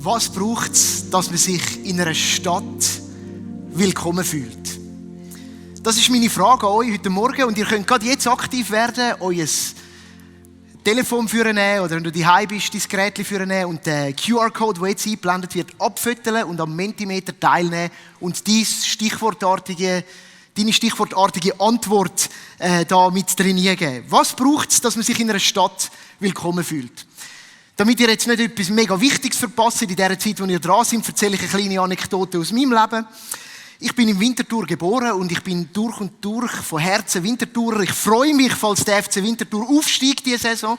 Was braucht es, dass man sich in einer Stadt willkommen fühlt? Das ist meine Frage an euch heute Morgen und ihr könnt gerade jetzt aktiv werden, euer Telefon nehmen oder wenn du daheim bist, dein Gerät nehmen und den QR-Code, der jetzt eingeblendet wird, abfütteln und am Mentimeter teilnehmen und deine stichwortartige Antwort da mit trainieren geben. Was braucht es, dass man sich in einer Stadt willkommen fühlt? Damit ihr jetzt nicht etwas mega Wichtiges verpasst, in der Zeit, wo ihr dran seid, erzähle ich eine kleine Anekdote aus meinem Leben. Ich bin in Winterthur geboren und ich bin durch und durch von Herzen Winterthurer. Ich freue mich, falls der FC Winterthur aufsteigt diese Saison.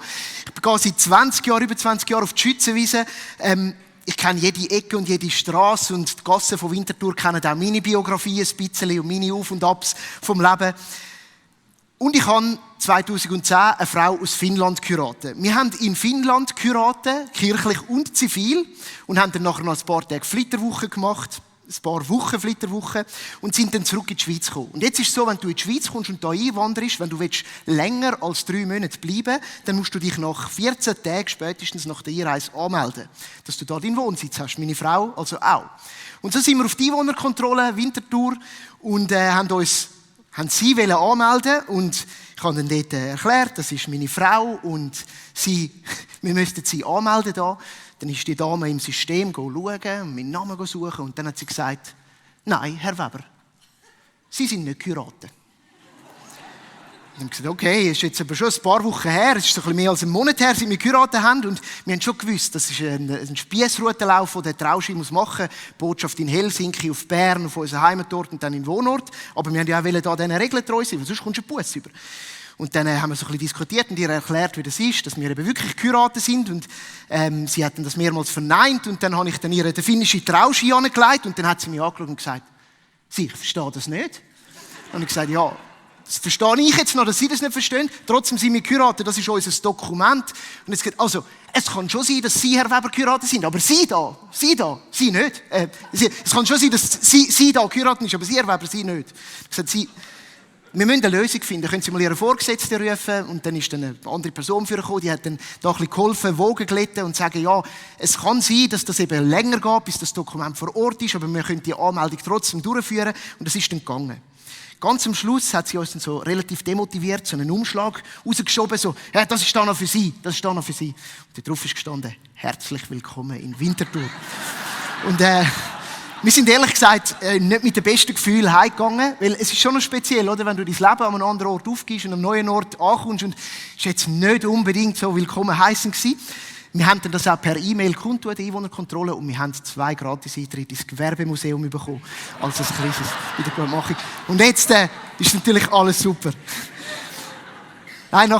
Ich gehe seit über 20 Jahren auf die Schützenwiese. Ich kenne jede Ecke und jede Straße und die Gassen von Winterthur kennen auch meine Biografie ein bisschen und meine Auf- und Abs vom Leben. Und ich habe 2010 eine Frau aus Finnland geheiratet. Wir haben in Finnland geheiratet, kirchlich und zivil, und haben dann nachher noch ein paar Tage Flitterwoche gemacht, ein paar Wochen Flitterwoche, und sind dann zurück in die Schweiz gekommen. Und jetzt ist es so, wenn du in die Schweiz kommst und hier einwanderst, wenn du länger als 3 Monate bleiben willst, dann musst du dich nach 14 Tagen, spätestens nach der Einreise, anmelden, dass du da deinen Wohnsitz hast. Meine Frau also auch. Und so sind wir auf die Einwohnerkontrolle Winterthur und haben sie anmelden und ich habe dann dort erklärt, das ist meine Frau und wir müssten sie anmelden da. Dann ist die Dame im System schauen und meinen Namen suchen und dann hat sie gesagt, nein, Herr Weber, Sie sind nicht geheiratet. Dann haben wir gesagt, okay, ist jetzt aber schon ein paar Wochen her, es ist ein bisschen mehr als einen Monat her, seit wir geheiratet haben und wir haben schon gewusst, das ist ein Spiessroutenlauf, den der Trauschein machen muss, Botschaft in Helsinki, auf Bern, auf unseren Heimatort und dann in den Wohnort. Aber wir haben ja auch da diesen Regeln treu sein, weil sonst kommst du einen Bus über. Und dann haben wir so ein bisschen diskutiert und ihr erklärt, wie das ist, dass wir eben wirklich geheiratet sind und sie hatten das mehrmals verneint und dann habe ich dann ihr den finnischen Trauschein angelegt und dann hat sie mich angeschaut und gesagt, ich verstehe das nicht. Dann habe ich gesagt, ja, das verstehe ich jetzt noch, dass Sie das nicht verstehen. Trotzdem sind wir geheiratet, das ist unser Dokument. Und jetzt, also, es kann schon sein, dass Sie, Herr Weber, geheiratet sind, aber Sie nicht. Es kann schon sein, dass Sie da geheiratet sind, aber Sie, Herr Weber, Sie nicht. Ich habe gesagt, wir müssen eine Lösung finden. Können Sie mal Ihren Vorgesetzten rufen? Und dann ist dann eine andere Person vorgekommen, die hat dann da ein bisschen geholfen, Wogen glätten und sagen, ja, es kann sein, dass das eben länger geht, bis das Dokument vor Ort ist, aber wir können die Anmeldung trotzdem durchführen. Und das ist dann gegangen. Ganz am Schluss hat sie uns dann so relativ demotiviert so einen Umschlag rausgeschoben, so, ja, das ist da noch für Sie, das ist da noch für Sie. Und da drauf ist gestanden, herzlich willkommen in Winterthur. Und wir sind ehrlich gesagt nicht mit dem besten Gefühl heimgegangen, weil es ist schon noch speziell, oder, wenn du dein Leben an einem anderen Ort aufgibst und an einem neuen Ort ankommst und es ist jetzt nicht unbedingt so willkommen heissen gewesen. Wir haben dann das auch per E-Mail kundtun, die Einwohnerkontrolle, und wir haben 2 Gratis-Eintritte ins Gewerbemuseum bekommen, als ein kleines Wiedergutmachung. Und jetzt ist natürlich alles super. Nein,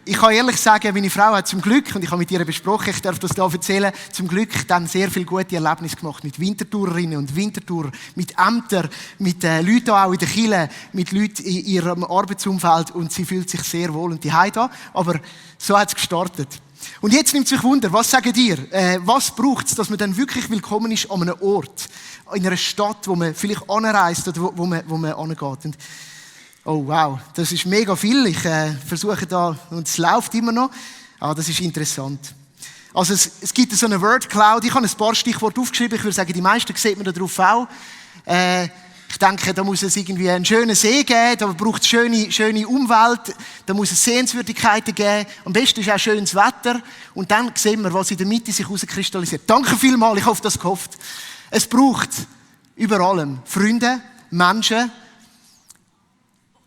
ich kann ehrlich sagen, meine Frau hat zum Glück, und ich habe mit ihr besprochen, ich darf das hier erzählen, zum Glück dann sehr viele gute Erlebnisse gemacht mit Winterthurerinnen und Winterthurer, mit Ämtern, mit Leuten auch in der Kirche, mit Leuten in ihrem Arbeitsumfeld, und sie fühlt sich sehr wohl und daheim da. Aber so hat es gestartet. Und jetzt nimmt sich Wunder, was sagt ihr? Was braucht es, dass man dann wirklich willkommen ist an einem Ort, in einer Stadt, wo man vielleicht anreist oder wo man angeht? Und oh wow, das ist mega viel. Ich versuche da, und es läuft immer noch. Das ist interessant. Also es gibt so eine Word Cloud. Ich habe ein paar Stichworte aufgeschrieben. Ich würde sagen, die meisten sieht man da drauf auch. Ich denke, da muss es irgendwie einen schönen See geben, da braucht es schöne Umwelt, da muss es Sehenswürdigkeiten geben. Am besten ist auch schönes Wetter. Und dann sehen wir, was in der Mitte sich herauskristallisiert. Danke vielmals, ich hoffe, das gehofft. Es braucht über allem Freunde, Menschen.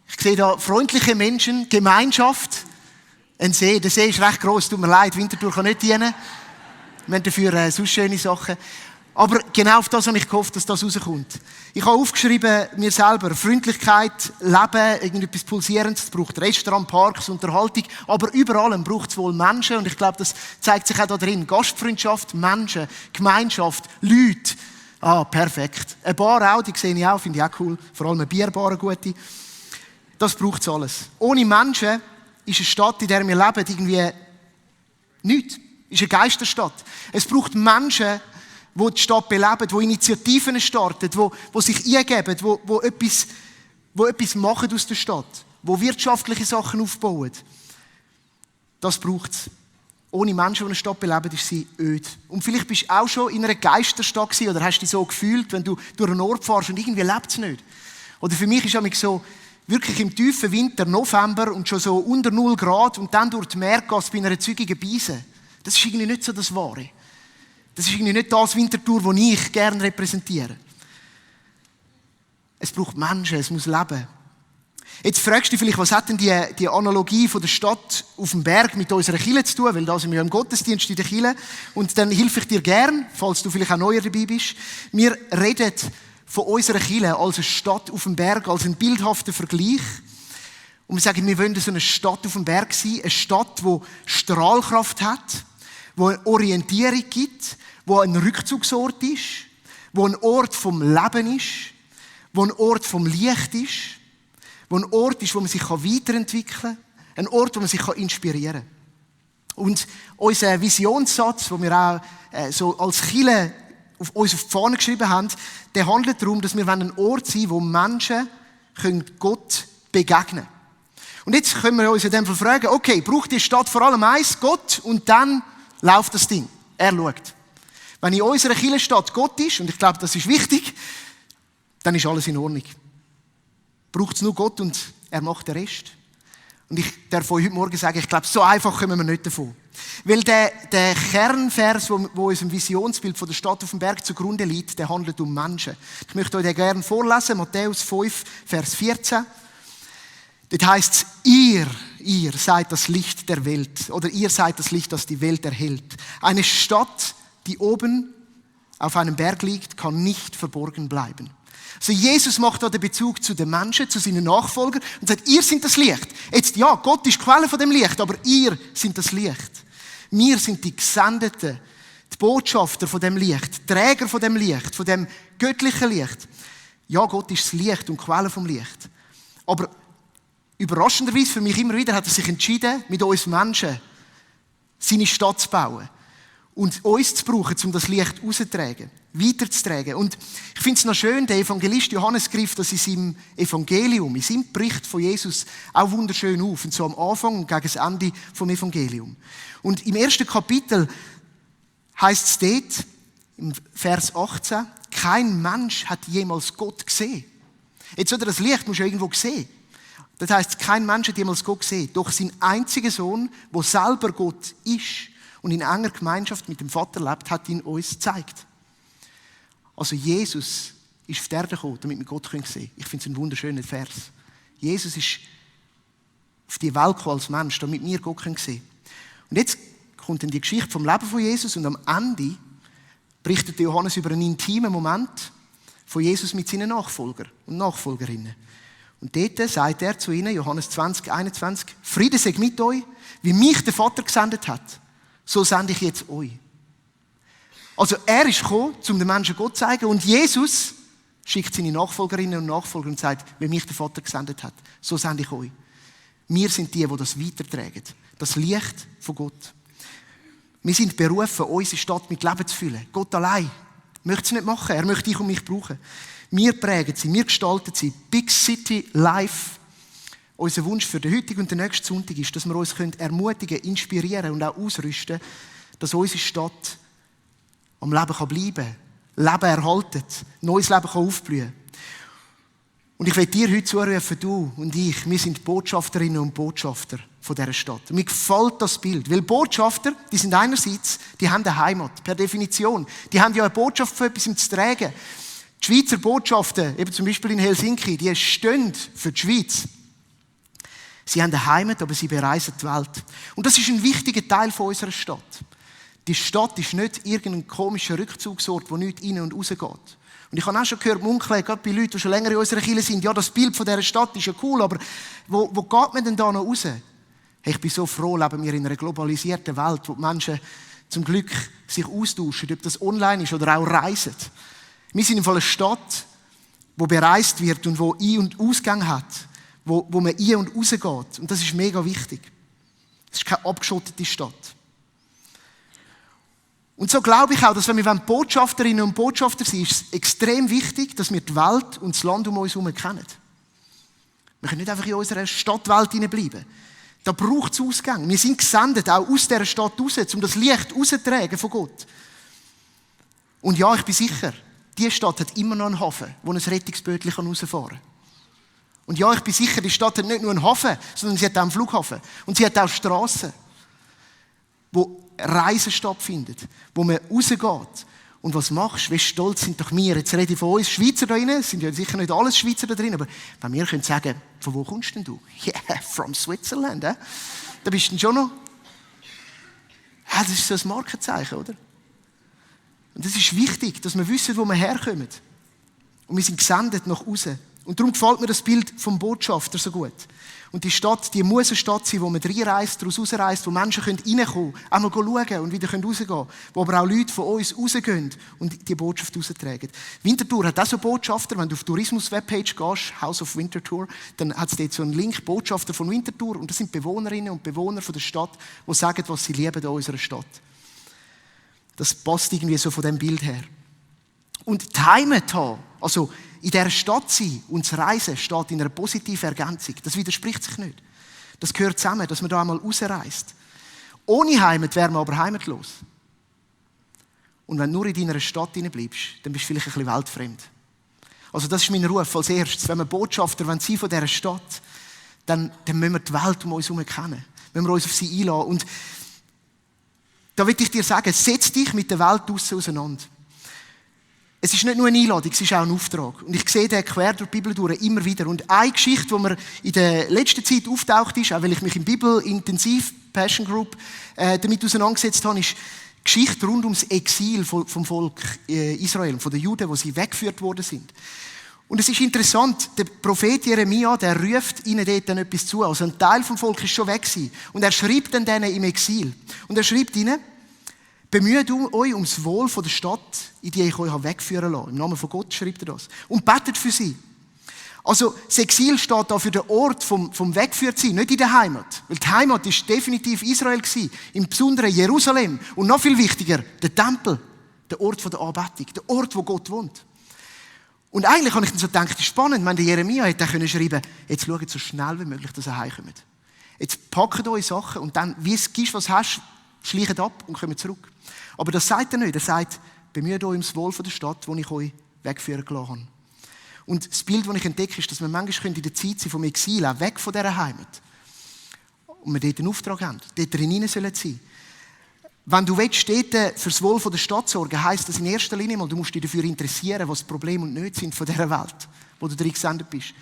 Ich sehe da freundliche Menschen, Gemeinschaft. Ein See, der See ist recht gross, tut mir leid, Winterthur kann nicht dienen. Wir haben dafür sonst schöne Sachen. Aber genau auf das habe ich gehofft, dass das rauskommt. Ich habe aufgeschrieben, mir selber, Freundlichkeit, Leben, irgendetwas Pulsierendes. Es braucht Restaurant, Parks, Unterhaltung. Aber über allem braucht es wohl Menschen. Und ich glaube, das zeigt sich auch da drin. Gastfreundschaft, Menschen, Gemeinschaft, Leute. Perfekt. Eine Bar auch, die sehe ich auch, finde ich auch cool. Vor allem eine Bierbar, eine gute. Das braucht es alles. Ohne Menschen ist eine Stadt, in der wir leben, irgendwie nichts. Ist eine Geisterstadt. Es braucht Menschen, die die Stadt beleben, die Initiativen starten, die sich eingeben, die etwas machen aus der Stadt, die wirtschaftliche Sachen aufbauen. Das braucht es. Ohne Menschen, die eine Stadt beleben, ist sie öd. Und vielleicht bist du auch schon in einer Geisterstadt gewesen oder hast dich so gefühlt, wenn du durch einen Ort fährst und irgendwie lebt es nicht. Oder für mich ist es so, wirklich im tiefen Winter, November und schon so unter 0 Grad und dann durch die Meergasse bei einer zügigen Beise. Das ist irgendwie nicht so das Wahre. Das ist irgendwie nicht das Winterthur, das ich gerne repräsentiere. Es braucht Menschen, es muss leben. Jetzt fragst du dich vielleicht, was hat denn die Analogie von der Stadt auf dem Berg mit unserer Kirche zu tun? Weil da sind wir ja im Gottesdienst in der Kirche. Und dann helfe ich dir gern, falls du vielleicht auch neuer dabei bist. Wir reden von unserer Kirche als eine Stadt auf dem Berg, als einen bildhaften Vergleich. Und wir sagen, wir wollen so eine Stadt auf dem Berg sein, eine Stadt, die Strahlkraft hat, die eine Orientierung gibt, die ein Rückzugsort ist, die ein Ort vom Leben ist, die ein Ort vom Licht ist, wo ein Ort ist, wo man sich weiterentwickeln kann, ein Ort, wo man sich inspirieren kann. Und unser Visionssatz, den wir auch so als Kirche uns auf die Fahne geschrieben haben, der handelt darum, dass wir ein Ort sein wollen, wo Menschen Gott begegnen können. Und jetzt können wir uns in dem Fall fragen, okay, braucht die Stadt vor allem eins, Gott, und dann läuft das Ding. Er schaut. Wenn in unserer Kirchenstadt Gott ist, und ich glaube, das ist wichtig, dann ist alles in Ordnung. Braucht es nur Gott und er macht den Rest. Und ich darf euch heute Morgen sagen, ich glaube, so einfach kommen wir nicht davon. Weil der Kernvers, wo unserem Visionsbild von der Stadt auf dem Berg zugrunde liegt, der handelt um Menschen. Ich möchte euch den gerne vorlesen, Matthäus 5, Vers 14. Dort heisst es, ihr seid das Licht der Welt. Oder ihr seid das Licht, das die Welt erhellt. Eine Stadt, die oben auf einem Berg liegt, kann nicht verborgen bleiben. Also Jesus macht da den Bezug zu den Menschen, zu seinen Nachfolgern und sagt, ihr seid das Licht. Jetzt, ja, Gott ist die Quelle von dem Licht, aber ihr seid das Licht. Wir sind die Gesendeten, die Botschafter von dem Licht, Träger von dem Licht, von dem göttlichen Licht. Ja, Gott ist das Licht und die Quelle vom Licht. Aber überraschenderweise für mich immer wieder hat er sich entschieden, mit uns Menschen seine Stadt zu bauen. Und uns zu brauchen, um das Licht rauszutragen, weiterzutragen. Und ich finde es noch schön, der Evangelist Johannes greift das in seinem Evangelium, in seinem Bericht von Jesus auch wunderschön auf. Und so am Anfang und gegen das Ende vom Evangelium. Und im ersten Kapitel heisst es dort, im Vers 18, kein Mensch hat jemals Gott gesehen. Jetzt, oder das Licht musst du ja irgendwo sehen. Das heisst, kein Mensch hat jemals Gott gesehen. Doch sein einziger Sohn, der selber Gott ist, und in enger Gemeinschaft mit dem Vater lebt, hat ihn uns gezeigt. Also Jesus ist auf die Erde gekommen, damit wir Gott sehen können. Ich finde es ein wunderschöner Vers. Jesus ist auf die Welt gekommen als Mensch, damit wir Gott sehen können. Und jetzt kommt dann die Geschichte vom Leben von Jesus und am Ende berichtet Johannes über einen intimen Moment von Jesus mit seinen Nachfolgern und Nachfolgerinnen. Und dort sagt er zu ihnen, Johannes 20, 21, Friede sei mit euch, wie mich der Vater gesendet hat. So sende ich jetzt euch. Also er ist gekommen, um den Menschen Gott zu zeigen. Und Jesus schickt seine Nachfolgerinnen und Nachfolger und sagt, wie mich der Vater gesendet hat, so sende ich euch. Wir sind die das weitertragen. Das Licht von Gott. Wir sind berufen, unsere Stadt mit Leben zu füllen. Gott allein möchte es nicht machen. Er möchte dich und mich brauchen. Wir prägen sie, wir gestalten sie. Big City Life. Unser Wunsch für den heutigen und den nächsten Sonntag ist, dass wir uns ermutigen, inspirieren und auch ausrüsten, dass unsere Stadt am Leben bleiben kann, Leben erhalten, neues Leben aufblühen. Und ich will dir heute zurufen, du und ich, wir sind Botschafterinnen und Botschafter von dieser Stadt. Und mir gefällt das Bild, weil Botschafter, die sind einerseits, die haben eine Heimat, per Definition. Die haben ja eine Botschaft für etwas zu tragen. Die Schweizer Botschaften, eben zum Beispiel in Helsinki, die stehen für die Schweiz. Sie haben eine Heimat, aber sie bereisen die Welt. Und das ist ein wichtiger Teil von unserer Stadt. Die Stadt ist nicht irgendein komischer Rückzugsort, wo nichts rein und raus geht. Und ich habe auch schon gehört, munkeln, gerade bei Leuten, die schon länger in unserer Kirche sind, ja, das Bild von dieser Stadt ist ja cool, aber wo geht man denn da noch raus? Hey, ich bin so froh, leben wir in einer globalisierten Welt, wo die Menschen zum Glück sich austauschen, ob das online ist oder auch reisen. Wir sind in einer Stadt, die bereist wird und wo Ein- und Ausgang hat. Wo man ein- und rausgeht. Und das ist mega wichtig. Es ist keine abgeschottete Stadt. Und so glaube ich auch, dass wenn wir Botschafterinnen und Botschafter sind, ist es extrem wichtig, dass wir die Welt und das Land um uns herum kennen. Wir können nicht einfach in unserer Stadtwelt bleiben. Da braucht es Ausgänge. Wir sind gesendet, auch aus dieser Stadt raus, um das Licht rauszutragen von Gott. Und ja, ich bin sicher, diese Stadt hat immer noch einen Hafen, wo ein Rettungsbötchen rausfahren kann. Und ja, ich bin sicher, die Stadt hat nicht nur einen Hafen, sondern sie hat auch einen Flughafen. Und sie hat auch Strassen, wo Reisen stattfinden, wo man rausgeht. Und was machst du? Wie stolz sind doch wir? Jetzt rede ich von uns Schweizer da drin. Es sind ja sicher nicht alles Schweizer da drin. Aber wenn wir können sagen, von wo kommst denn du? Yeah, from Switzerland. Da bist du dann schon noch. Ja, das ist so ein Markenzeichen, oder? Und es ist wichtig, dass wir wissen, wo wir herkommen. Und wir sind gesendet nach außen. Und darum gefällt mir das Bild vom Botschafter so gut. Und die Stadt, die muss eine Stadt sein, wo man reinreist, daraus rausreist, wo Menschen reinkommen können, einmal schauen und wieder rausgehen können. Wo aber auch Leute von uns rausgehen und die Botschaft raustragen. Winterthur hat auch so Botschafter. Wenn du auf die Tourismus-Webpage gehst, House of Winterthur, dann hat es dort so einen Link, Botschafter von Winterthur. Und das sind Bewohnerinnen und Bewohner von der Stadt, die sagen, was sie lieben an unserer Stadt. Das passt irgendwie so von dem Bild her. Und die Heimat haben, also in dieser Stadt sein und das Reisen steht in einer positiven Ergänzung. Das widerspricht sich nicht. Das gehört zusammen, dass man da einmal rausreist. Ohne Heimat wäre man aber heimatlos. Und wenn du nur in deiner Stadt bleibst, dann bist du vielleicht ein bisschen weltfremd. Also das ist mein Ruf als erstes. Wenn wir Botschafter sein von dieser Stadt, dann müssen wir die Welt um uns herum kennen. Müssen wir uns auf sie einlassen. Und da will ich dir sagen, setz dich mit der Welt draussen auseinander. Es ist nicht nur eine Einladung, es ist auch ein Auftrag. Und ich sehe den quer durch die Bibel durch immer wieder. Und eine Geschichte, die mir in der letzten Zeit auftaucht ist, auch weil ich mich im Bibel-Intensiv Passion Group damit auseinandergesetzt habe, ist die Geschichte rund ums Exil vom Volk Israel, von den Juden, wo sie weggeführt worden sind. Und es ist interessant, der Prophet Jeremia, der ruft ihnen dort dann etwas zu. Also ein Teil vom Volk ist schon weg gewesen. Und er schreibt dann denen im Exil. Und er schreibt ihnen, bemüht euch ums Wohl von der Stadt, in die ich euch wegführen lasse. Im Namen von Gott schreibt er das. Und betet für sie. Also, das Exil steht da für den Ort vom Wegführtsein, nicht in der Heimat. Weil die Heimat ist definitiv Israel gewesen. Im Besonderen Jerusalem. Und noch viel wichtiger, der Tempel. Der Ort der Anbetung. Der Ort, wo Gott wohnt. Und eigentlich habe ich dann so gedacht, das ist spannend, wenn der Jeremia hätte schreiben können, jetzt schaut so schnell wie möglich, dass ihr heimkommt. Jetzt packt eure Sachen und dann, wie es gibst, was hast, schleicht ab und kommt zurück. Aber das sagt er nicht. Er sagt, bemüht euch ums Wohl von der Stadt, wo ich euch wegführen gelassen habe. Und das Bild, das ich entdecke, ist, dass wir manchmal in der Zeit sein vom Exil, auch weg von dieser Heimat. Und wir dort einen Auftrag haben, dort hinein sein sollen. Wenn du willst, dort für das Wohl von der Stadt sorgen, heisst das in erster Linie mal, du musst dich dafür interessieren, was die Probleme und Nöte sind von dieser Welt, wo du drin gesendet bist.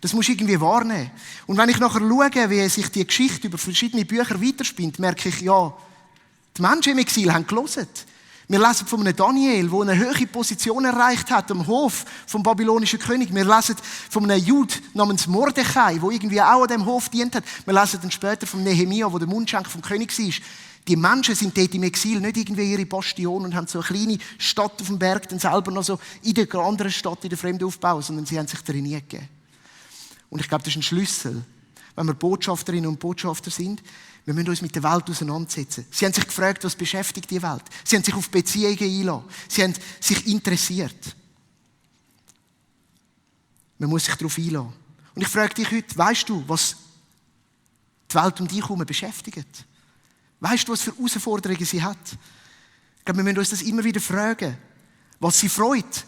Das musst du irgendwie wahrnehmen. Und wenn ich nachher schaue, wie sich die Geschichte über verschiedene Bücher weiterspinnt, merke ich, ja, die Menschen im Exil haben gelesen. Wir lesen von einem Daniel, der eine hohe Position erreicht hat am Hof vom babylonischen König. Wir lesen von einem Jud namens Mordechai, der irgendwie auch an diesem Hof dient hat. Wir lesen dann später von Nehemia, der der Mundschenk vom König war. Die Menschen sind dort im Exil nicht irgendwie ihre Bastion und haben so eine kleine Stadt auf dem Berg dann selber noch so in der anderen Stadt in der Fremde aufgebaut, sondern sie haben sich darin nie gegeben. Und ich glaube, das ist ein Schlüssel, wenn wir Botschafterinnen und Botschafter sind. Wir müssen uns mit der Welt auseinandersetzen. Sie haben sich gefragt, was beschäftigt die Welt. Sie haben sich auf Beziehungen eingelassen. Sie haben sich interessiert. Man muss sich darauf einlassen. Und ich frage dich heute, weißt du, was die Welt um dich herum beschäftigt? Weißt du, was für Herausforderungen sie hat? Ich glaube, wir müssen uns das immer wieder fragen. Was sie freut,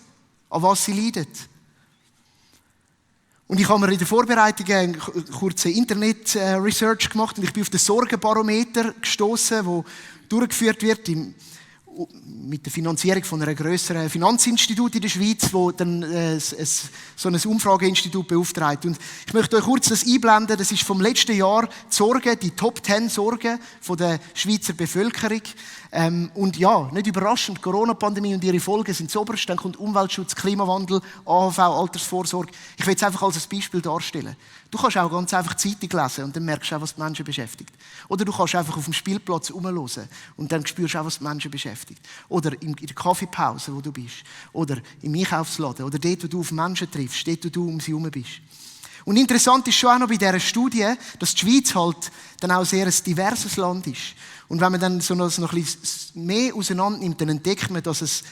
an was sie leidet. Und ich habe mir in der Vorbereitung eine kurze Internet-Research gemacht und ich bin auf den Sorgenbarometer gestoßen, der durchgeführt wird mit der Finanzierung von einem grösseren Finanzinstitut in der Schweiz, wo dann so ein Umfrageinstitut beauftragt. Und ich möchte euch kurz das einblenden. Das ist vom letzten Jahr die Sorgen, die Top 10 Sorgen von der Schweizer Bevölkerung. Und ja, nicht überraschend, Corona-Pandemie und ihre Folgen sind das Oberste. Dann kommt Umweltschutz, Klimawandel, AHV, Altersvorsorge. Ich will es einfach als ein Beispiel darstellen. Du kannst auch ganz einfach die Zeitung lesen und dann merkst du auch, was die Menschen beschäftigt. Oder du kannst einfach auf dem Spielplatz rumhören und dann spürst du auch, was die Menschen beschäftigt. Oder in der Kaffeepause, wo du bist. Oder im Einkaufsladen. Oder dort, wo du auf Menschen triffst. Dort, wo du um sie herum bist. Und interessant ist schon auch noch bei dieser Studie, dass die Schweiz halt dann auch sehr ein diverses Land ist. Und wenn man dann so noch ein bisschen mehr auseinander nimmt, dann entdeckt man, dass es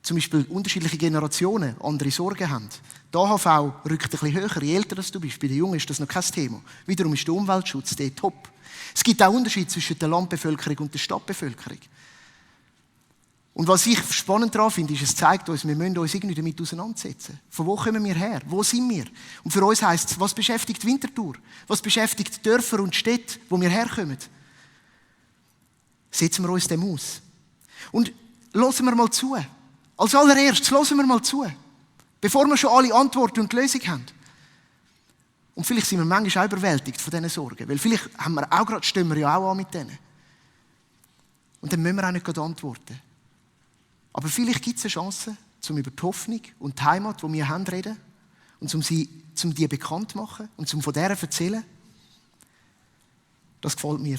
zum Beispiel unterschiedliche Generationen andere Sorgen haben. Die AHV rückt ein bisschen höher, je älter du bist. Bei den Jungen ist das noch kein Thema. Wiederum ist der Umweltschutz der top. Es gibt auch Unterschiede zwischen der Landbevölkerung und der Stadtbevölkerung. Und was ich spannend daran finde, ist, es zeigt uns, wir müssen uns irgendwie damit auseinandersetzen. Von wo kommen wir her? Wo sind wir? Und für uns heisst es, was beschäftigt Winterthur? Was beschäftigt Dörfer und Städte, wo wir herkommen? Setzen wir uns dem aus. Und hören wir mal zu. Als allererstes hören wir mal zu. Bevor wir schon alle Antworten und Lösungen haben. Und vielleicht sind wir manchmal auch überwältigt von diesen Sorgen. Weil vielleicht haben wir auch gerade, stehen wir ja auch an mit denen. Und dann müssen wir auch nicht gerade antworten. Aber vielleicht gibt es eine Chance, um über die Hoffnung und die Heimat, die wir haben, zu reden. Und um die bekannt zu machen und um von der zu erzählen. Das gefällt mir.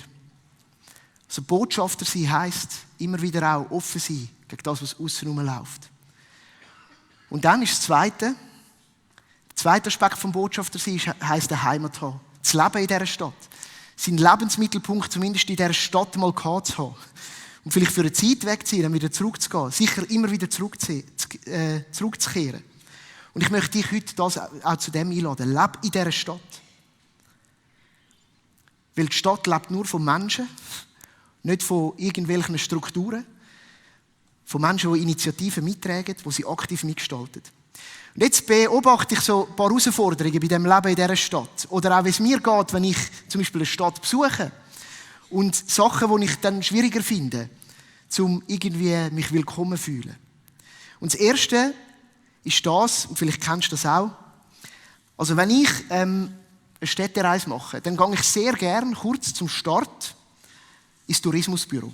Also Botschafter sein heisst, immer wieder auch offen sein gegen das, was aussen rumläuft. Und dann ist das Zweite. Der zweite Aspekt vom Botschafter sein heisst eine Heimat haben. Das Leben in dieser Stadt. Seinen Lebensmittelpunkt zumindest in dieser Stadt mal gehabt zu haben. Und vielleicht für eine Zeit wegzuziehen, dann wieder zurückzugehen. Sicher immer wieder zurückzukehren. Und ich möchte dich heute auch zu dem einladen. Lebe in dieser Stadt. Weil die Stadt lebt nur von Menschen, nicht von irgendwelchen Strukturen. Von Menschen, die Initiativen mittragen, die sie aktiv mitgestalten. Und jetzt beobachte ich so ein paar Herausforderungen bei dem Leben in dieser Stadt. Oder auch, wie es mir geht, wenn ich zum Beispiel eine Stadt besuche. Und Sachen, die ich dann schwieriger finde, um irgendwie mich willkommen zu fühlen. Und das Erste ist das, und vielleicht kennst du das auch. Also wenn ich eine Städtereise mache, dann gehe ich sehr gern kurz zum Start ins Tourismusbüro.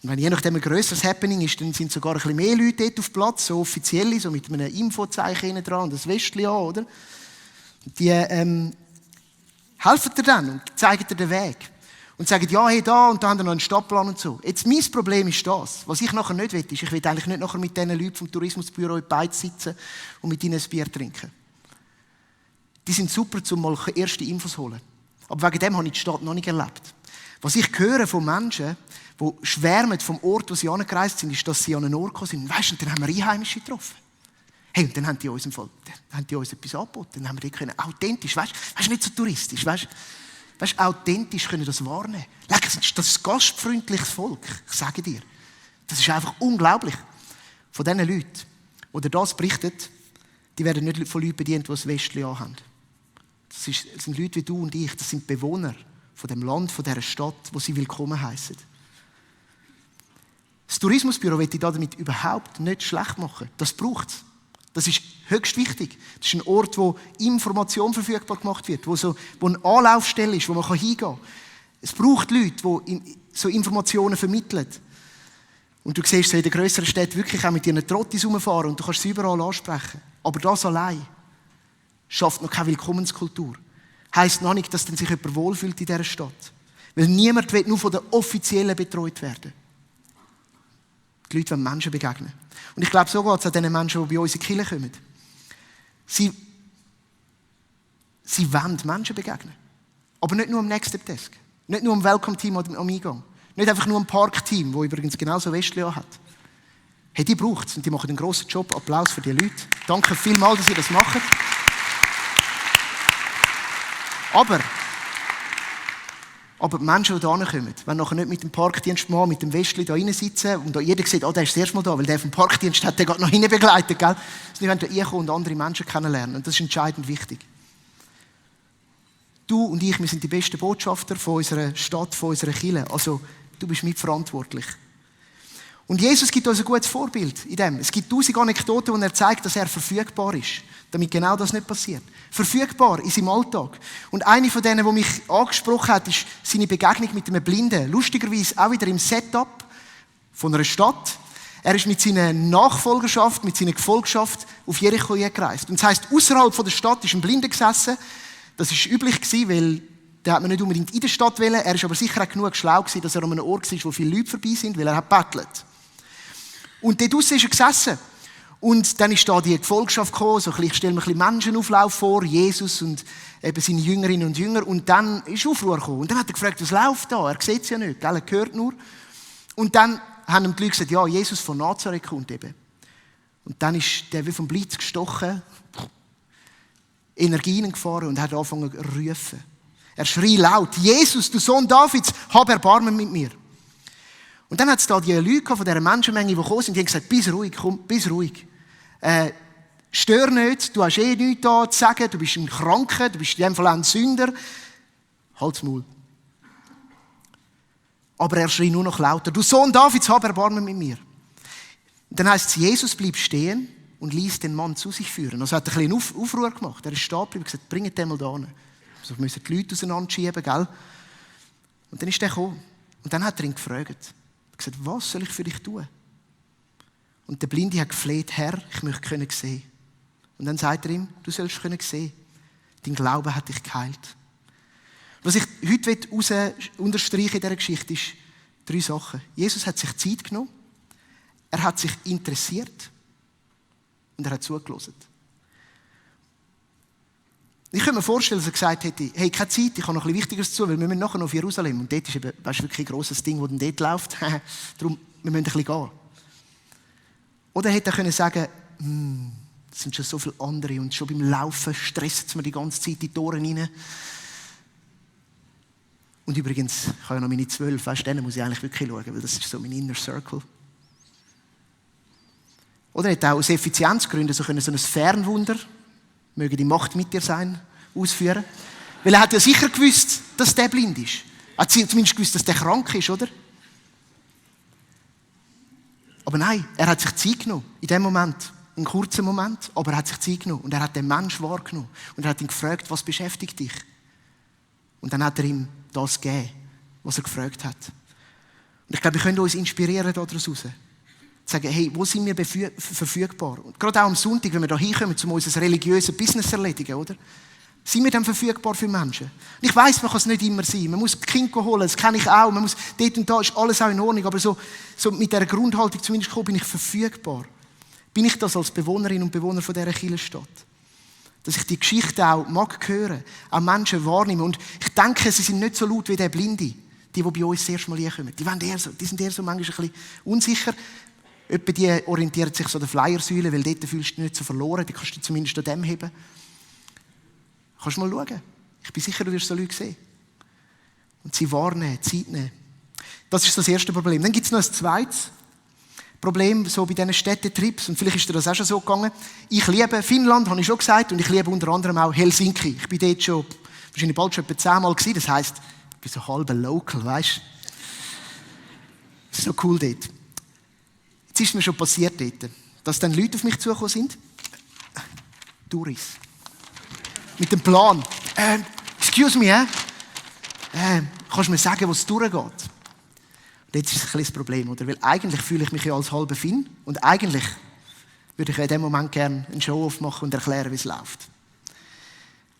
Und wenn je nachdem ein grösseres Happening ist, dann sind sogar ein bisschen mehr Leute dort auf Platz, so offizielle, so mit einem Infozeichen hinten dran und das Westchen an, oder? Und die helfen dir dann und zeigen dir den Weg. Und sagen, ja, hey, da und da haben wir noch einen Stadtplan und so. Jetzt, mein Problem ist das. Was ich nachher nicht will, ist, ich will eigentlich nicht nachher mit diesen Leuten vom Tourismusbüro in die Beiz sitzen und mit ihnen ein Bier trinken. Die sind super, um mal erste Infos zu holen. Aber wegen dem habe ich die Stadt noch nicht erlebt. Was ich höre von Menschen, die schwärmen vom Ort, wo sie angereist sind, ist, dass sie an einen Ort gekommen sind. Weißt du, und dann haben wir Einheimische getroffen. Hey, und dann haben die uns etwas angeboten. Dann haben wir die können authentisch, weißt du, nicht so touristisch, weißt du, authentisch können das wahrnehmen. Das ist ein gastfreundliches Volk, ich sage dir. Das ist einfach unglaublich. Von diesen Leuten, die dir das berichten, die werden nicht von Leuten bedient, die das Westchen anhaben. Das sind Leute wie du und ich, das sind Bewohner von dem Land, von dieser Stadt, wo sie willkommen heissen. Das Tourismusbüro will ich damit überhaupt nicht schlecht machen. Das braucht es. Das ist höchst wichtig. Das ist ein Ort, wo Information verfügbar gemacht wird, wo eine Anlaufstelle ist, wo man hingehen kann. Es braucht Leute, die so Informationen vermitteln. Und du siehst so in den grösseren Städten wirklich auch mit ihren Trottis rumfahren und du kannst sie überall ansprechen. Aber das allein schafft noch keine Willkommenskultur. Heisst noch nicht, dass dann sich jemand wohlfühlt in dieser Stadt. Weil niemand will nur von den Offiziellen betreut werden. Die Leute wollen Menschen begegnen. Und ich glaube, so geht es an den Menschen, die bei uns in die Kirche kommen. Sie wollen Menschen begegnen. Aber nicht nur am Next Step Desk. Nicht nur am Welcome-Team am Eingang. Nicht einfach nur am Park-Team, das übrigens genauso Westlian hat. Hey, die braucht es und die machen einen grossen Job. Applaus für die Leute. Danke vielmals, dass ihr das macht. Aber die Menschen, die da kommen, wenn nachher nicht mit dem Parkdienst mal, mit dem Westli da reinsitzen und da jeder sieht, der ist das erste Mal da, weil der vom Parkdienst hat den gerade noch hinein begleitet, gell? Sie wollen da reinkommen und andere Menschen kennenlernen. Und das ist entscheidend wichtig. Du und ich, wir sind die besten Botschafter von unserer Stadt, von unserer Kirche. Also, du bist mitverantwortlich. Und Jesus gibt uns ein gutes Vorbild in dem. Es gibt 1000 Anekdoten, wo er zeigt, dass er verfügbar ist, damit genau das nicht passiert. Verfügbar in seinem Alltag. Und eine von denen, die mich angesprochen hat, ist seine Begegnung mit einem Blinden. Lustigerweise auch wieder im Setup von einer Stadt. Er ist mit seiner Nachfolgerschaft, mit seiner Gefolgschaft auf Jericho gereist. Und das heisst, außerhalb von der Stadt ist ein Blinder gesessen. Das war üblich, weil den hat man nicht unbedingt in der Stadt wollen. Er war aber sicher auch genug schlau, dass er an einem Ort war, wo viele Leute vorbei sind, weil er hat gebettelt. Und dort draussen ist er gesessen. Und dann ist da die Gefolgschaft gekommen, so ich stelle mir ein bisschen Menschenauflauf vor, Jesus und eben seine Jüngerinnen und Jünger. Und dann ist Aufruhr gekommen. Und dann hat er gefragt, was läuft da? Er sieht es ja nicht, er hört nur. Und dann haben ihm die Leute gesagt, ja, Jesus von Nazareth kommt eben. Und dann ist der wie vom Blitz gestochen, Energie hineingefahren und hat angefangen zu rufen. Er schrie laut: Jesus, du Sohn Davids, hab Erbarmen mit mir. Und dann hat es da die Leute von dieser Menschenmenge, die gekommen sind, die haben gesagt: Bist ruhig, komm, bist ruhig. Stör nicht, du hast nichts da zu sagen, du bist ein Kranker, du bist in dem Fall ein Sünder. Halt's Maul. Aber er schrie nur noch lauter: Du Sohn Davids, hab Erbarmen mit mir. Und dann heisst es, Jesus blieb stehen und ließ den Mann zu sich führen. Also hat er ein bisschen Aufruhr gemacht. Er ist stehen geblieben und gesagt: Bringt den mal da hin. Also wir müssen die Leute auseinanderschieben, gell? Und dann ist der gekommen. Und dann hat er ihn gefragt. Er hat gesagt: Was soll ich für dich tun? Und der Blinde hat gefleht: Herr, ich möchte können sehen. Und dann sagt er ihm: Du sollst können sehen. Dein Glaube hat dich geheilt. Was ich heute unterstreichen in dieser Geschichte ist 3 Sachen. Jesus hat sich Zeit genommen, er hat sich interessiert und er hat zugelassen. Ich könnte mir vorstellen, dass er gesagt hätte: Hey, keine Zeit, ich habe noch etwas Wichtigeres zu tun, weil wir müssen nachher noch auf Jerusalem. Und dort ist eben, weißt, wirklich ein grosses Ding, das dann dort läuft. Darum, wir müssen ein bisschen gehen. Oder er hätte können sagen: Es sind schon so viele andere und schon beim Laufen stresst es mir die ganze Zeit in die Tore rein. Und übrigens, ich habe ja noch meine 12, weißt, denen muss ich eigentlich wirklich schauen, weil das ist so mein Inner Circle. Oder er hätte auch aus Effizienzgründen so ein Fernwunder, möge die Macht mit dir sein, ausführen. Weil er hat ja sicher gewusst, dass der blind ist. Er hat zumindest gewusst, dass der krank ist, oder? Aber nein, er hat sich Zeit genommen, in dem Moment. Einen kurzen Moment, aber er hat sich Zeit genommen. Und er hat den Menschen wahrgenommen. Und er hat ihn gefragt: Was beschäftigt dich? Und dann hat er ihm das gegeben, was er gefragt hat. Und ich glaube, wir können uns inspirieren daraus raus. Zu sagen: Hey, wo sind wir verfügbar? Und gerade auch am Sonntag, wenn wir da hinkommen, um unser religiöses Business zu erledigen, oder? Sind wir dann verfügbar für Menschen? Und ich weiss, man kann es nicht immer sein. Man muss die Kinder holen, das kenne ich auch. Man muss dort und da, ist alles auch in Ordnung. Aber so mit dieser Grundhaltung zumindest bin ich verfügbar. Bin ich das als Bewohnerin und Bewohner von dieser Kirchenstadt? Dass ich die Geschichte auch mag hören, auch Menschen wahrnehmen. Und ich denke, sie sind nicht so laut wie der Blinde, die bei uns das erste Mal herkommen. Die sind eher so manchmal ein bisschen unsicher. Etwa die orientieren sich so an der Flyersäule, weil dort fühlst du dich nicht so verloren. Die kannst du zumindest an dem heben. Kannst du mal schauen. Ich bin sicher, du wirst so Leute sehen. Und sie wahrnehmen, Zeit nehmen. Das ist das erste Problem. Dann gibt es noch ein zweites Problem, so bei diesen Städtetrips. Und vielleicht ist dir das auch schon so gegangen. Ich liebe Finnland, habe ich schon gesagt. Und ich liebe unter anderem auch Helsinki. Ich bin dort schon, wahrscheinlich bald schon etwa 10-mal gewesen. Das heisst, ich bin so halber Local, weißt du. Das ist so cool dort. Jetzt ist mir schon passiert dort, dass dann Leute auf mich zugekommen sind. Touris. Mit dem Plan. Excuse me, kannst du mir sagen, wo es durchgeht? Und jetzt ist es ein kleines Problem, oder? Weil eigentlich fühle ich mich ja als halber Finn und eigentlich würde ich in dem Moment gerne einen Show-off machen und erklären, wie es läuft.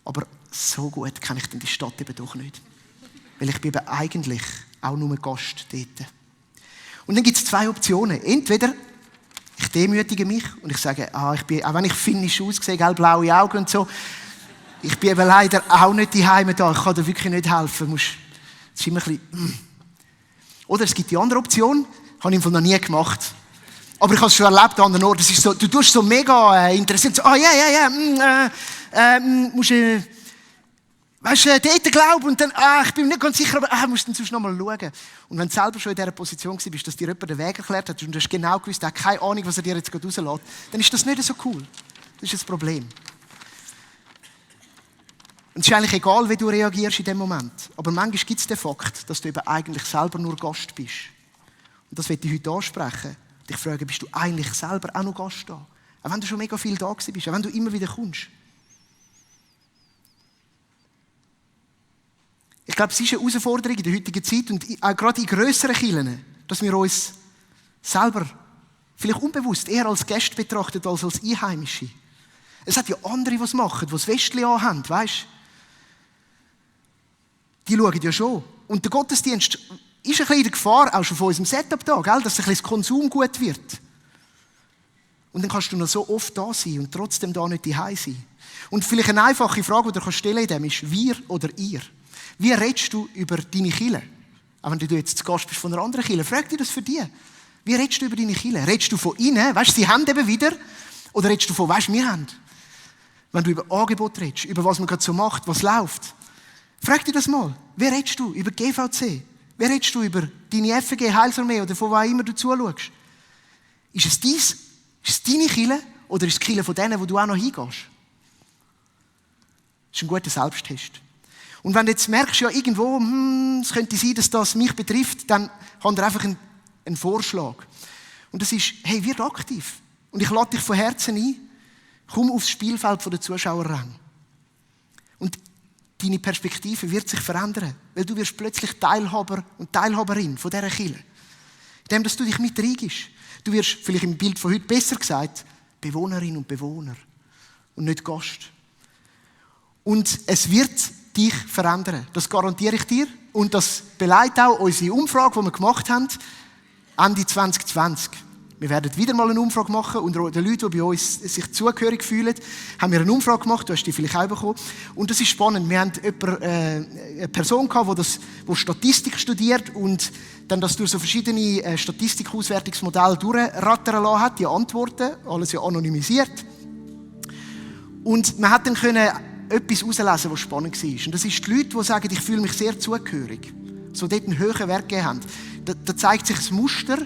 Aber so gut kenne ich denn die Stadt eben doch nicht. Weil ich bin eben eigentlich auch nur Gast dort. Und dann gibt es 2 Optionen. Entweder ich demütige mich und ich sage, ich bin, auch wenn ich finnisch aussehe, blaue Augen und so, ich bin eben leider auch nicht daheim da. Ich kann dir wirklich nicht helfen. Das ist immer ein bisschen. Oder es gibt die andere Option, habe ich noch nie gemacht. Aber ich habe es schon erlebt an anderen Orten. Es ist so, du tust so mega interessiert. So, musst weißt du, dort glauben und dann, ich bin nicht ganz sicher, aber musst dann sonst noch mal schauen. Und wenn du selber schon in dieser Position warst, dass dir jemand den Weg erklärt hat und du hast genau gewusst, er hat keine Ahnung, was er dir jetzt gerade rauslässt, dann ist das nicht so cool. Das ist das Problem. Und es ist eigentlich egal, wie du reagierst in dem Moment. Aber manchmal gibt es den Fakt, dass du eben eigentlich selber nur Gast bist. Und das möchte ich heute ansprechen. Dich fragen, bist du eigentlich selber auch noch Gast da? Auch wenn du schon mega viel da bist, auch wenn du immer wieder kommst. Ich glaube, es ist eine Herausforderung in der heutigen Zeit und auch gerade in grösseren Kirchen, dass wir uns selber vielleicht unbewusst eher als Gäste betrachten als Einheimische. Es hat ja andere, die es machen, die das Westli anhaben, weißt du? Die schauen ja schon. Und der Gottesdienst ist ein bisschen in der Gefahr, auch schon von unserem Setup da, gell? Dass ein bisschen das Konsumgut wird. Und dann kannst du noch so oft da sein und trotzdem da nicht daheim sein. Und vielleicht eine einfache Frage, die du stellen in dem ist, wir oder ihr? Wie redest du über deine Kirche? Auch wenn du jetzt zu Gast bist von einer anderen Kirche, frag dich das für die. Wie redest du über deine Kirche? Redest du von innen, weißt du, sie haben eben wieder? Oder redest du von, weißt du, wir haben? Wenn du über Angebot redest, über was man gerade so macht, was läuft. Frag dich das mal. Wie redest du über GVC? Wie redest du über deine FG, Heilsarmee oder von wo immer du zuschaust? Ist es deine Kirche oder ist es die Kirche von denen, wo du auch noch hingehst? Das ist ein guter Selbsttest. Und wenn du jetzt merkst, ja irgendwo, es könnte sein, dass das mich betrifft, dann haben wir einfach einen Vorschlag. Und das ist, hey, wird aktiv. Und ich lade dich von Herzen ein, komm aufs Spielfeld der Zuschauerränge. Und deine Perspektive wird sich verändern, weil du wirst plötzlich Teilhaber und Teilhaberin von dieser Kirche. Indem, dass du dich mit reingibst. Du wirst, vielleicht im Bild von heute besser gesagt, Bewohnerin und Bewohner und nicht Gast. Und es wird dich verändern. Das garantiere ich dir. Und das beleidigt auch unsere Umfrage, die wir gemacht haben, Ende 2020. Wir werden wieder mal eine Umfrage machen. Unter den Leuten, die bei uns sich zugehörig fühlen, haben wir eine Umfrage gemacht. Du hast die vielleicht auch bekommen. Und das ist spannend. Wir haben eine Person gehabt, die Statistik studiert und dann das durch so verschiedene Statistikauswertungsmodelle durchrattern lassen hat, die Antworten, alles ja anonymisiert. Und man hat dann können etwas herauslesen, was spannend war. Und das ist die Leute, die sagen, ich fühle mich sehr zugehörig. So dort einen hohen Wert gegeben haben. Da zeigt sich das Muster,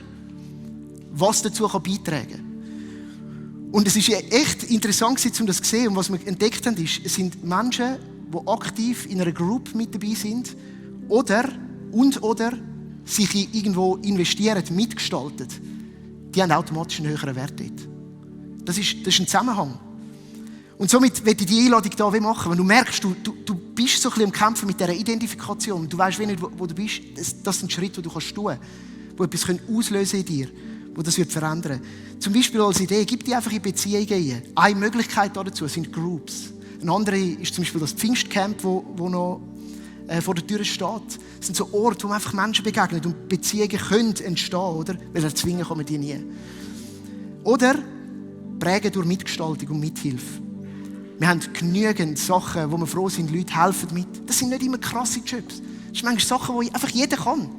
was dazu beitragen kann. Und es ist echt interessant, um das zu sehen. Und was wir entdeckt haben, ist, es sind Menschen, die aktiv in einer Gruppe mit dabei sind oder sich irgendwo investieren, mitgestalten. Die haben automatisch einen höheren Wert dort. Das ist ein Zusammenhang. Und somit möchte ich die Einladung hier machen. Wenn du merkst, du bist so ein bisschen am Kämpfen mit dieser Identifikation, du weißt nicht, wo du bist, das sind Schritte, die du tun kannst, die etwas auslösen in dir, wo das wird verändern. Zum Beispiel als Idee, gib die einfach in Beziehungen ein. Eine Möglichkeit dazu sind Groups. Eine andere ist zum Beispiel das Pfingstcamp, wo noch vor der Tür steht. Das sind so Orte, wo man einfach Menschen begegnet und Beziehungen können entstehen, oder? Weil erzwingen kann man die nie. Oder prägen durch Mitgestaltung und Mithilfe. Wir haben genügend Sachen, wo wir froh sind, Leute helfen mit. Das sind nicht immer krasse Jobs. Das sind manchmal Sachen, die einfach jeder kann.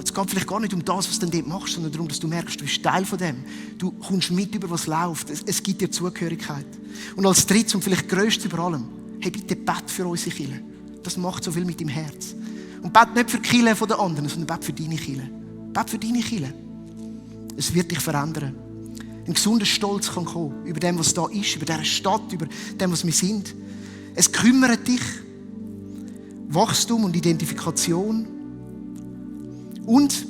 Es geht vielleicht gar nicht um das, was du dort machst, sondern darum, dass du merkst, du bist Teil von dem. Du kommst mit über was läuft. Es gibt dir Zugehörigkeit. Und als drittes und vielleicht grösstes über allem, hey, bitte bett für unsere Kirche. Das macht so viel mit deinem Herz. Und bett nicht für die Kirche der anderen, sondern bett für deine Kirche. Bett für deine Kirche. Es wird dich verändern. Ein gesunder Stolz kann kommen über dem, was da ist, über diese Stadt, über dem, was wir sind. Es kümmert dich. Wachstum und Identifikation. Und,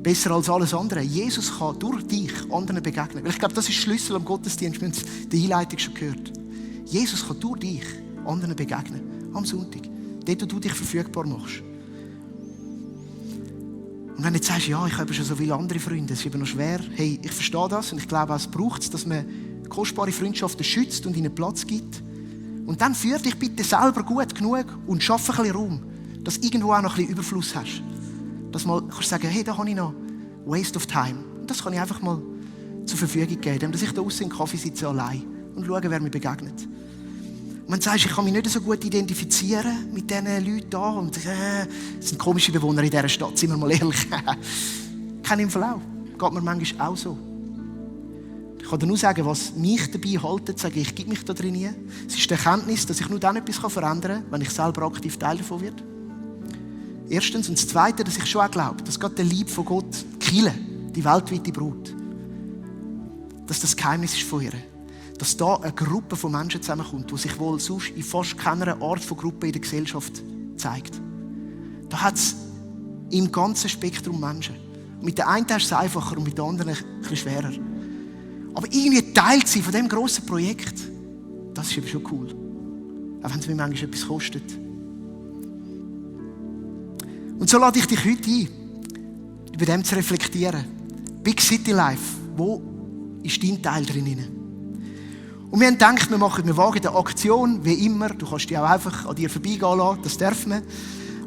besser als alles andere, Jesus kann durch dich anderen begegnen. Weil ich glaube, das ist der Schlüssel am Gottesdienst. Wir haben es in der Einleitung schon gehört. Jesus kann durch dich anderen begegnen. Am Sonntag. Dort, wo du dich verfügbar machst. Und wenn du jetzt sagst, ja, ich habe schon so viele andere Freunde, es ist eben noch schwer. Hey, ich verstehe das und ich glaube, es braucht es, dass man kostbare Freundschaften schützt und ihnen Platz gibt. Und dann führ dich bitte selber gut genug und schaffe ein bisschen Raum, dass du irgendwo auch noch ein bisschen Überfluss hast. Dass mal kannst du sagen, hey, da habe ich noch Waste of Time. Und das kann ich einfach mal zur Verfügung geben, dass ich da draussen im Kaffee sitze allein und schaue, wer mir begegnet. Und wenn du sagst, ich kann mich nicht so gut identifizieren mit diesen Leuten da und es sind komische Bewohner in dieser Stadt, sind wir mal ehrlich. Kein im Fall auch. Geht mir manchmal auch so. Ich kann dir nur sagen, was mich dabei hält, sage ich gebe mich da drin nie. Es ist die Erkenntnis, dass ich nur dann etwas verändern kann, wenn ich selber aktiv Teil davon werde. Erstens. Und das Zweite, dass ich schon auch glaube, dass Gott der Liebe von Gott, die Kirche, die weltweite Brut, dass das Geheimnis ist von ihr. Dass da eine Gruppe von Menschen zusammenkommt, die sich wohl sonst in fast keiner Art von Gruppe in der Gesellschaft zeigt. Da hat es im ganzen Spektrum Menschen. Und mit der einen ist es einfacher und mit der anderen ein bisschen schwerer. Aber irgendwie Teil zu sein von diesem grossen Projekt, das ist eben schon cool. Auch wenn es mir manchmal etwas kostet. Und so lade ich dich heute ein, über dem zu reflektieren. Big City Life, wo ist dein Teil drin? Und wir haben gedacht, wir wagen eine Aktion, wie immer. Du kannst die auch einfach an dir vorbeigehen lassen, das dürfen wir.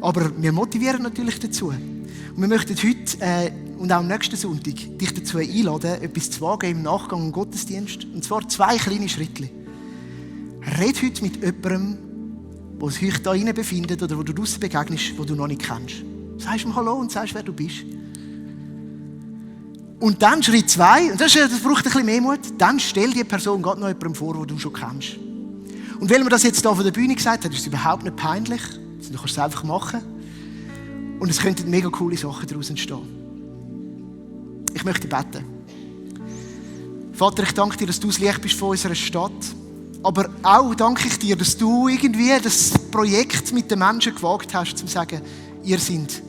Aber wir motivieren natürlich dazu. Und wir möchten heute und auch am nächsten Sonntag dich dazu einladen, etwas zu wagen im Nachgang im Gottesdienst. Und zwar 2 kleine Schritte. Red heute mit jemandem, der sich hier drinnen befindet oder wo du draussen begegnest, wo du noch nicht kennst. Sagst ihm Hallo und sagst, wer du bist. Und dann Schritt 2, und das braucht ein bisschen mehr Mut, dann stell die Person gerade noch jemandem vor, den du schon kennst. Und weil mir das jetzt hier von der Bühne gesagt hat, ist es überhaupt nicht peinlich. Du kannst es einfach machen. Und es könnten mega coole Sachen daraus entstehen. Ich möchte beten. Vater, ich danke dir, dass du das Licht bist von unserer Stadt. Aber auch danke ich dir, dass du irgendwie das Projekt mit den Menschen gewagt hast, um zu sagen, ihr seid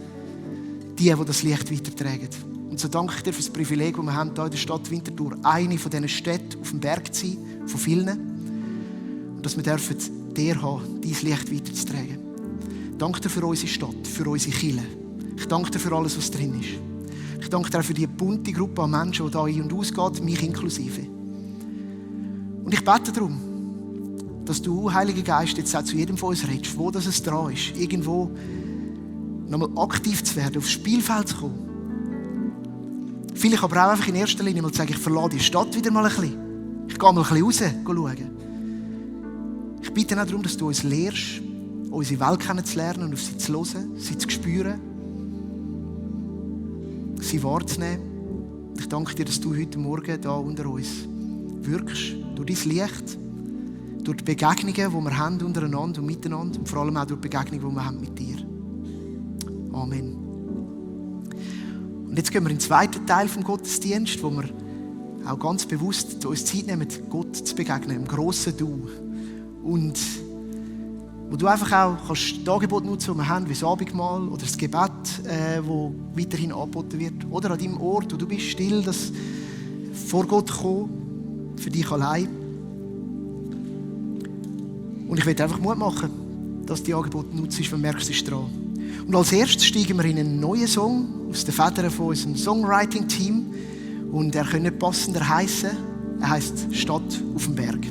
die das Licht weitertragen. Und so danke ich dir für das Privileg, das wir haben, hier in der Stadt Winterthur, eine von diesen Städten auf dem Berg zu sein, von vielen. Und dass wir dürfen dir haben, dein Licht weiterzutragen. Danke dir für unsere Stadt, für unsere Kirche. Ich danke dir für alles, was drin ist. Ich danke dir auch für die bunte Gruppe an Menschen, die da ein- und ausgeht, mich inklusive. Und ich bete darum, dass du, Heiliger Geist, jetzt auch zu jedem von uns redest, wo das es dran ist, irgendwo nochmal aktiv zu werden, aufs Spielfeld zu kommen. Vielleicht aber auch einfach in erster Linie mal zu sagen, ich verlasse die Stadt wieder mal ein bisschen. Ich gehe mal ein bisschen raus, schauen. Ich bitte auch darum, dass du uns lehrst, unsere Welt kennenzulernen und auf sie zu hören, sie zu spüren, sie wahrzunehmen. Ich danke dir, dass du heute Morgen hier unter uns wirkst, durch dein Licht, durch die Begegnungen, die wir haben untereinander und miteinander und vor allem auch durch die Begegnungen, die wir haben mit dir. Amen. Und jetzt gehen wir in den zweiten Teil vom Gottesdienst, wo wir auch ganz bewusst uns Zeit nehmen, Gott zu begegnen, im grossen Du. Und wo du einfach auch kannst das Angebot nutzen, das wir haben, wie das Abendmahl oder das Gebet, das weiterhin angeboten wird. Oder an deinem Ort, wo du bist, still, das vor Gott kommen, für dich allein. Und ich will einfach Mut machen, dass du die Angebote nutzt, weil du merkst, es ist dran. Und als erstes steigen wir in einen neuen Song aus den Federn von unserem Songwriting-Team. Und er könnte nicht passender heissen. Er heisst «Stadt auf dem Berg».